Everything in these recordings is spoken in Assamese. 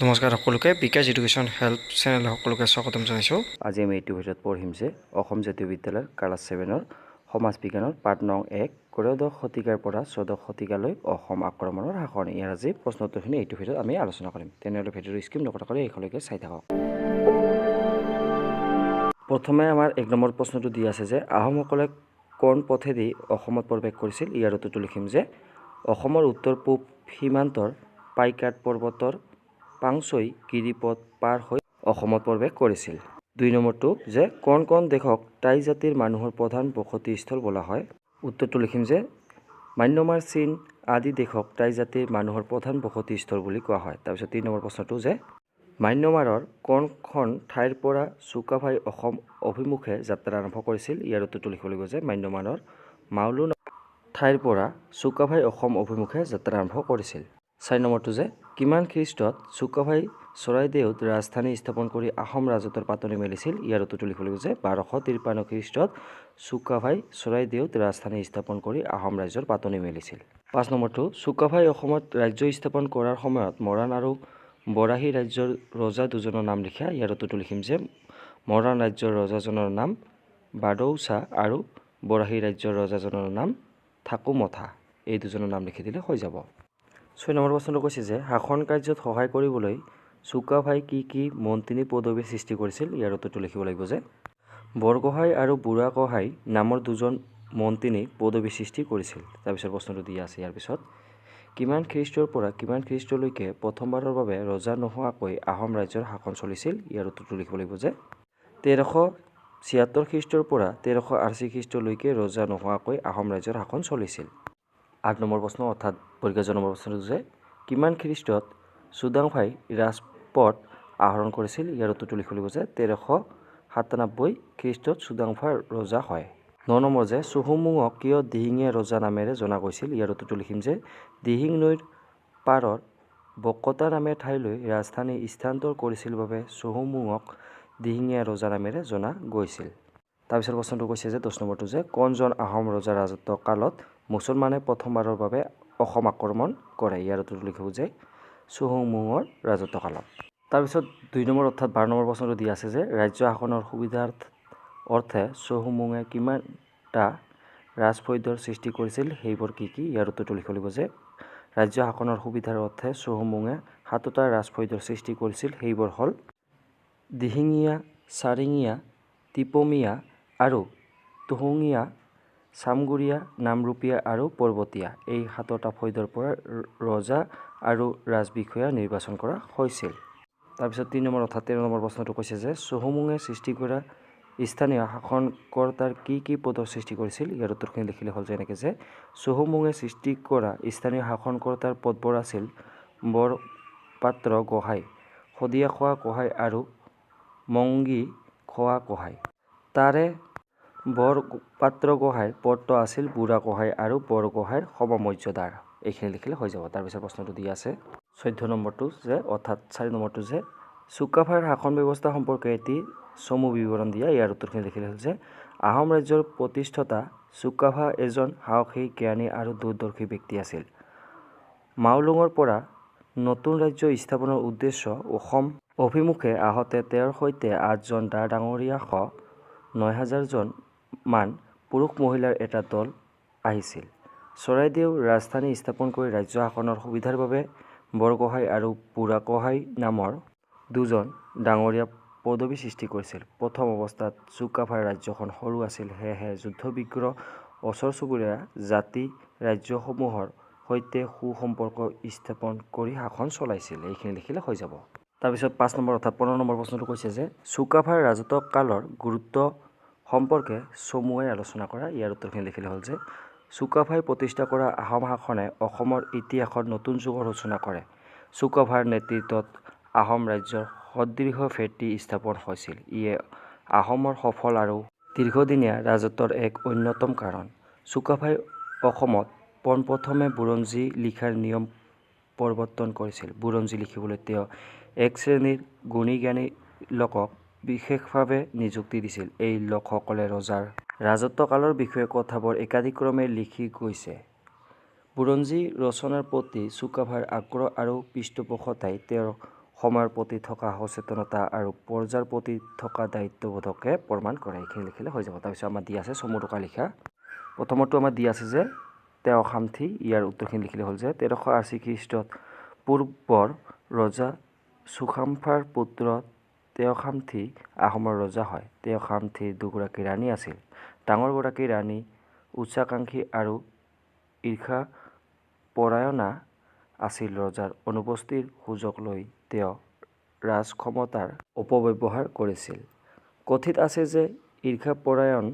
নমস্কাৰ সকলোকে, বিকাশ এডুকেশ্যন হেল্প চেনেল সকলোকে স্বাগতম জনাইছোঁ। আজি আমি এইটো ভিডিঅ'ত পঢ়িম যে অসম জাতীয় বিদ্যালয়ৰ ক্লাছ ছেভেনৰ সমাজ বিজ্ঞানৰ পাঠ নং 1, ত্ৰয়োদশ শতিকাৰ পৰা 14 শতিকালৈ অসম আক্ৰমণৰ শাসন। ইয়াৰ আজি প্ৰশ্ন উত্তৰখিনি এইটো ভিডিঅ'ত আমি আলোচনা কৰিম। তেনেহ'লে ভিডিঅ'টো স্কিপ নকৰাকৈ শেষলৈকে চাই থাকক। প্ৰথমে আমাৰ 1 নম্বৰ প্ৰশ্নটো দি আছে যে আহোমসকলে কোন পথেদি অসমত প্ৰৱেশ কৰিছিল? ইয়াৰ উত্তৰটো লিখিম যে অসমৰ উত্তৰ পূব সীমান্তৰ পাইকাট পৰ্বতৰ পাংচৈ গিৰিপথ পাৰ হৈ অসমত প্ৰৱেশ কৰিছিল। 2 নম্বৰটো যে কোন কোন দেশক টাই জাতিৰ মানুহৰ প্ৰধান বসতিস্থল বোলা হয়? উত্তৰটো লিখিম যে ম্যানমাৰ, চীন আদি দেশক টাই জাতিৰ মানুহৰ প্ৰধান বসতিস্থল বুলি কোৱা হয়। তাৰপিছত 3 নম্বৰ প্ৰশ্নটো যে ম্যানমাৰৰ কোনখন ঠাইৰ পৰা চুকাফাই অসম অভিমুখে যাত্ৰা আৰম্ভ কৰিছিল? ইয়াৰ উত্তৰটো লিখিব লাগিব যে ম্যানমাৰৰ মাওলু ঠাইৰ পৰা চুকাফাই অসম অভিমুখে যাত্ৰা আৰম্ভ কৰিছিল। 4 নম্বৰটো যে কিমান খ্ৰীষ্টত চুকাফাই চৰাইদেউত ৰাজধানী স্থাপন কৰি আহোম ৰাজত্বৰ পাতনি মেলিছিল? ইয়াৰ উত্তৰটো লিখিব লাগিব যে 1253 খ্ৰীষ্টত চুকাফাই চৰাইদেউত ৰাজধানী স্থাপন কৰি আহোম ৰাজ্যৰ পাতনি মেলিছিল। 5 নম্বৰটো, চুকাফাই অসমত ৰাজ্য স্থাপন কৰাৰ সময়ত মৰাণ আৰু বৰাহী ৰাজ্যৰ ৰজা দুজনৰ নাম লিখা। ইয়াৰ উত্তৰটো লিখিম যে মৰাণ ৰাজ্যৰ ৰজাজনৰ নাম বাদৌচা আৰু বৰাহী ৰাজ্যৰ ৰজাজনৰ নাম থাকুমথা। এই দুজনৰ নাম লিখি দিলে হৈ যাব। 6 নম্বৰ প্ৰশ্নটো কৈছে যে শাসন কাৰ্যত সহায় কৰিবলৈ চুকাফাই কি কি মন্ত্ৰী পদবীৰ সৃষ্টি কৰিছিল? ইয়াৰ উত্তৰটো লিখিব লাগিব যে বৰগোহাঁই আৰু বুঢ়াগোহাঁই নামৰ দুজন মন্ত্ৰী পদবী সৃষ্টি কৰিছিল। তাৰপিছত প্ৰশ্নটো দিয়া আছে ইয়াৰ পিছত, কিমান খ্ৰীষ্টৰ পৰা কিমান খ্ৰীষ্টলৈকে প্ৰথমবাৰৰ বাবে ৰজা নোহোৱাকৈ আহোম ৰাজ্যৰ শাসন চলিছিল? ইয়াৰ উত্তৰটো লিখিব লাগিব যে 1376 খ্ৰীষ্টৰ পৰা 1380 খ্ৰীষ্টলৈকে ৰজা নোহোৱাকৈ আহোম ৰাজ্যৰ শাসন চলিছিল। 8 নম্বৰ প্ৰশ্ন অৰ্থাৎ বৰ্গীয় নম্বৰ প্ৰশ্নটো যে কিমান খ্ৰীষ্টত চুডাংফাই ৰাজপদ আহৰণ কৰিছিল? ইয়াৰ উত্তৰটো লিখিব লাগিব যে 1397 খ্ৰীষ্টত চুডাংফা ৰজা হয়। 9 নম্বৰ যে চুহুংমুঙক কিয় দিহিঙীয়া ৰজা নামেৰে জনা গৈছিল? ইয়াৰ উত্তৰটো লিখিম যে দিহিং নৈৰ পাৰৰ বকতা নামে ঠাইলৈ ৰাজধানী স্থানান্তৰ কৰিছিল বাবে চুহুংমুঙক দিহিঙীয়া ৰজা নামেৰে জনা গৈছিল। তাৰপিছত প্ৰশ্নটো কৈছে যে 10 নম্বৰটো যে কোনজন আহোম ৰজাৰ ৰাজত্ব কালত মুছলমানে প্ৰথমবাৰৰ বাবে অসম আক্ৰমণ কৰে? ইয়াৰ উত্তৰটো লিখিব যে চুহুংমুঙৰ ৰাজত্ব কালত। তাৰপিছত 2 নম্বৰ অৰ্থাৎ 12 নম্বৰ প্ৰশ্নটো দিয়া আছে যে ৰাজ্য শাসনৰ সুবিধাৰ অৰ্থে চুহুংমুঙে কিমানটা ৰাজফৈদৰ সৃষ্টি কৰিছিল, সেইবোৰ কি কি? ইয়াৰ উত্তৰটো লিখিব লাগিব যে ৰাজ্য শাসনৰ সুবিধাৰ অৰ্থে চুহুংমুঙে 7টা ৰাজফৈদৰ সৃষ্টি কৰিছিল। সেইবোৰ হ'ল দিহিঙীয়া, চাৰিঙীয়া, টিপমীয়া আৰু তুহুঙীয়া, চামগুৰীয়া, নামৰূপীয়া আৰু পৰ্বতীয়া। এই 7টা ফৈদৰ পৰা ৰজা আৰু ৰাজবিষয়া নিৰ্বাচন কৰা হৈছিল। তাৰপিছত 3 নম্বৰ অৰ্থাৎ 13 নম্বৰ প্ৰশ্নটো কৈছে যে চুহুংমুঙে সৃষ্টি কৰা স্থানীয় শাসনকৰ্তাৰ কি কি পদৰ সৃষ্টি কৰিছিল? ইয়াৰ উত্তৰখিনি লিখিলে হ'ল যে এনেকৈ যে চুহুংমুঙে সৃষ্টি কৰা স্থানীয় শাসনকৰ্তাৰ পদবোৰ আছিল বৰপাত্ৰ গোহাঁই, শদিয়া খোৱা গোহাঁই আৰু মংগী খোৱা গোহাঁই। তাৰে বৰপাত্ৰ গোহাঁইৰ পদটো আছিল বুঢ়া গোহাঁই আৰু বৰগোহাঁইৰ সমমৰ্যাদাৰ। এইখিনি লিখিলে হৈ যাব। তাৰপিছত প্ৰশ্নটো দিয়া আছে 14 নম্বৰটো যে অৰ্থাৎ 4 নম্বৰটো যে চুকাফাৰ শাসন ব্যৱস্থা সম্পৰ্কে এটি চমু বিৱৰণ দিয়া। ইয়াৰ উত্তৰখিনি লিখিলে হ'ল যে আহোম ৰাজ্যৰ প্ৰতিষ্ঠাতা চুকাফা এজন সাহসী, জ্ঞানী আৰু দূৰদৰ্শী ব্যক্তি আছিল। মাওলুঙৰ পৰা নতুন ৰাজ্য স্থাপনৰ উদ্দেশ্য অসম অভিমুখে আহোঁতে তেওঁৰ সৈতে 8জন ডা ডাঙৰীয়াসহ 9000জন মান পুৰুষ মহিলাৰ এটা দল আহিছিল। চৰাইদেউ ৰাজধানী স্থাপন কৰি ৰাজ্য শাসনৰ সুবিধাৰ বাবে বৰগোহাঁই আৰু বুঢ়াগোহাঁই নামৰ দুজন ডাঙৰীয়া পদবী সৃষ্টি কৰিছিল। প্ৰথম অৱস্থাত চুকাফাৰ ৰাজ্যখন সৰু আছিল, সেয়েহে যুদ্ধ বিগ্ৰহ ওচৰ চুবুৰীয়া জাতি ৰাজ্যসমূহৰ সৈতে সুসম্পৰ্ক স্থাপন কৰি শাসন চলাইছিল। এইখিনি লিখিলে হৈ যাব। তাৰপিছত 5 নম্বৰ অৰ্থাৎ 15 নম্বৰ প্ৰশ্নটো কৈছে যে চুকাফাৰ ৰাজত্বকালৰ গুৰুত্ব সম্পৰ্কে চমুৱাই আলোচনা কৰা। ইয়াৰ উত্তৰখিনি লিখিলে হ'ল যে চুকাফাই প্ৰতিষ্ঠা কৰা আহোম শাসনে অসমৰ ইতিহাসত নতুন যুগৰ সূচনা কৰে। চুকাফাৰ নেতৃত্বত আহোম ৰাজ্যৰ সুদৃঢ় ভেটি স্থাপন হৈছিল। ইয়ে আহোমৰ সফল আৰু দীৰ্ঘদিনীয়া ৰাজত্বৰ এক অন্যতম কাৰণ। চুকাফাই অসমত পোনপ্ৰথমে বুৰঞ্জী লিখাৰ নিয়ম প্ৰৱৰ্তন কৰিছিল। বুৰঞ্জী লিখিবলৈ তেওঁ এক শ্ৰেণীৰ গুণী-জ্ঞানী লোকক বিশেষভাৱে নিযুক্তি দিছিল। এই লোকসকলে ৰজাৰ ৰাজত্বকালৰ বিষয়ে কথাবোৰ একাদিক্ৰমে লিখি গৈছে। বুৰঞ্জী ৰচনাৰ প্ৰতি চুকাফাৰ আগ্ৰহ আৰু পৃষ্ঠপোষকতাই তেওঁৰ সময়ৰ প্ৰতি থকা সচেতনতা আৰু প্ৰজাৰ প্ৰতি থকা দায়িত্ববোধকে প্ৰমাণ কৰে। এইখিনি লিখিলে হৈ যাব। তাৰপিছত আমাৰ দি আছে চমু টোকা লিখা। প্ৰথমটো আমাৰ দি আছে যে তেওঁ খামথি। ইয়াৰ উত্তৰখিনি লিখিলে হ'ল যে 1380 খ্ৰীষ্টত পূৰ্বৰ ৰজা চুখামফাৰ পুত্ৰ তেওখামথি আহোমৰ ৰজা হয়। তেওখামথিৰ দুগৰাকী ৰাণী আছিল। ডাঙৰগৰাকী ৰাণী উচ্চাকাংক্ষী আৰু ঈৰ্ষাপৰায়ণা আছিল। ৰজাৰ অনুপস্থিতিৰ সুযোগ লৈ তেওঁ ৰাজক্ষমতাৰ অপব্যৱহাৰ কৰিছিল। কথিত আছে যে ঈৰ্ষাপৰায়ণ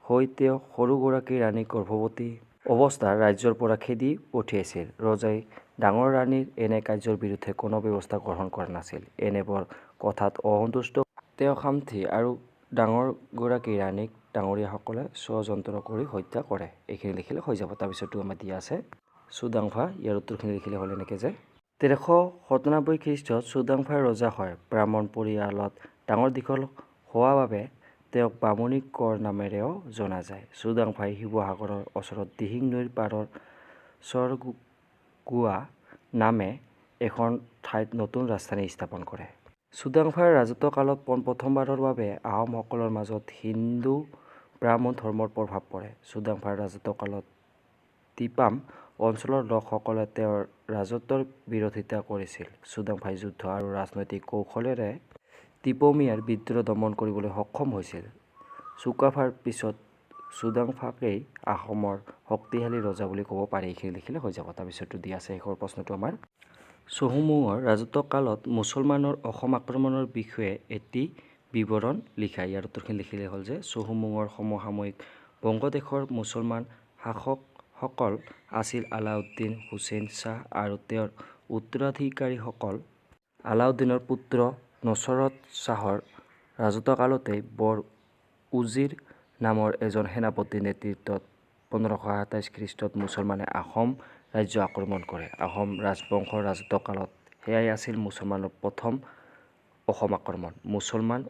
হৈ তেওঁ সৰুগৰাকী ৰাণীক গৰ্ভৱতী অৱস্থাত ৰাজ্যৰ পৰা খেদি পঠিয়াইছিল। ৰজাই ডাঙৰ ৰাণীৰ এনে কাৰ্যৰ বিৰুদ্ধে কোনো ব্যৱস্থা গ্ৰহণ কৰা নাছিল। এনেবোৰ কথাত অসন্তুষ্ট তেওখামথি আৰু ডাঙৰগৰাকী ৰাণীক ডাঙৰীয়াসকলে ষড়যন্ত্ৰ কৰি হত্যা কৰে। এইখিনি লিখিলে হৈ যাব। তাৰপিছতো আমাৰ দিয়া আছে চুডাংফা। ইয়াৰ উত্তৰখিনি লিখিলে হ'ল এনেকৈ যে 1397 খ্ৰীষ্টত চুডাংফাৰ ৰজা হয়। ব্ৰাহ্মণ পৰিয়ালত ডাঙৰ দীঘল হোৱা বাবে তেওঁক বামুণী কোঁৱৰ নামেৰেও জনা যায়। চুডাংফাই শিৱসাগৰৰ ওচৰত দিহিং নৈৰ পাৰৰ চৰগুৱা নামে এখন ঠাইত নতুন ৰাজধানী স্থাপন কৰে। চুডাংফাৰ ৰাজত্বকালত পোনপ্ৰথমবাৰৰ বাবে আহোমসকলৰ মাজত হিন্দু ব্ৰাহ্মণ ধৰ্মৰ প্ৰভাৱ পৰে। চুডাংফাৰ ৰাজত্বকালত তিপাম অঞ্চলৰ লোকসকলে তেওঁৰ ৰাজত্বৰ বিৰোধিতা কৰিছিল। চুডাংফাই যুদ্ধ আৰু ৰাজনৈতিক কৌশলেৰে তিপমীয়াৰ বিদ্ৰোহ দমন কৰিবলৈ সক্ষম হৈছিল। চুকাফাৰ পিছত চুডাংফাকেই আহোমৰ শক্তিশালী ৰজা বুলি ক'ব পাৰি। এইখিনি লিখিলে হৈ যাব। তাৰপিছতো দি আছে শেষৰ প্ৰশ্নটো আমাৰ, চুহুংমুঙৰ ৰাজত্বকালত মুছলমানৰ অসম আক্ৰমণৰ বিষয়ে এটি বিৱৰণ লিখা। ইয়াৰ উত্তৰখিনি লিখিলে হ'ল যে চুহুংমুঙৰ সমসাময়িক বংগদেশৰ মুছলমান শাসকসকল আছিল আলাউদ্দিন হুছেইন শ্বাহ আৰু তেওঁৰ উত্তৰাধিকাৰীসকল। আলাউদ্দিনৰ পুত্ৰ নছৰত শ্বাহৰ ৰাজত্বকালতেই বৰ উজিৰ নামৰ এজন সেনাপতিৰ নেতৃত্বত 1527 খ্ৰীষ্টত মুছলমানে আহোম ৰাজ্য আক্ৰমণ কৰে। আহোম ৰাজবংশৰ ৰাজত্বকালত সেয়াই আছিল মুছলমানৰ প্ৰথম অসম আক্ৰমণ। মুছলমান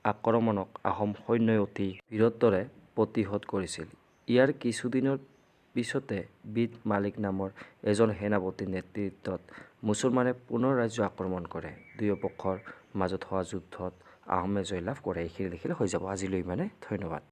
আক্ৰমণক আহোম সৈন্যই অতি বীৰত্বৰে প্ৰতিহত কৰিছিল। ইয়াৰ কিছুদিনৰ পিছতে বিদ মালিক নামৰ এজন সেনাপতিৰ নেতৃত্বত মুছলমানে পুনৰ ৰাজ্য আক্ৰমণ কৰে। দুয়োপক্ষৰ মাজত হোৱা যুদ্ধত আহোমে জয়লাভ কৰে। এইখিনি লিখিলে হৈ যাব। আজিলৈ ইমানে, ধন্যবাদ।